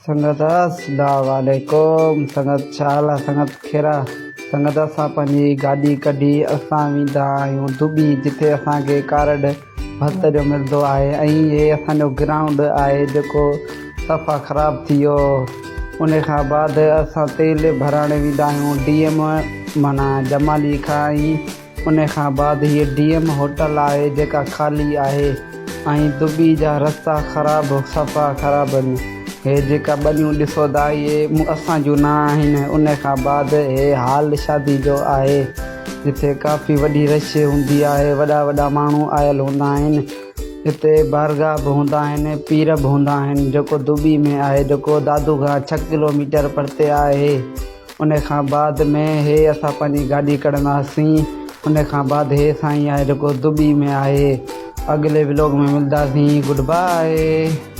سنگت اسلام عليڪم سنگت ڇا حال آ سنگت خير آ سنگت اسان پنهنجي گاڏي ڪڍي اسان ويندا آهيون دٻي جتي اسان کي ڪارڊ ڀت جو ملندو آهي ۽ هي اسان جو گرائونڊ آهي جيڪو صفا خراب ٿي ويو ان کان بعد اسان تيل ڀرائڻ ويندا آهيون ڊي ايم معنيٰ جمالي کان ۽ ان کان بعد هيء ڊي ايم هوٽل آهي جيڪا خالي آهي ۽ دبي جا رستا خراب صفا خراب آهن. هي جيڪا ٻنيون ڏسو ٿا اهي اسان جون نه آهن. ان کان بعد هي هال شادي جو آهي جتي ڪافي وڏي رش هوندي آهي وڏا وڏا ماڻهو آيل هوندا آهن. هتي بارگاهه به هوندا آهن پير به هوندا آهن جيڪو دبي ۾ آهي جيڪو دادو کان ڇهه ڪلو ميٽر پرتي آهي. ان کان بعد ۾ هي اسان پنهنجي گاڏي ڪڍنداسين ان کان بعد هي سائين آهي جيڪو دبي ۾ آهي اڳلي ولاگ ۾ ملداسين گڊ باء.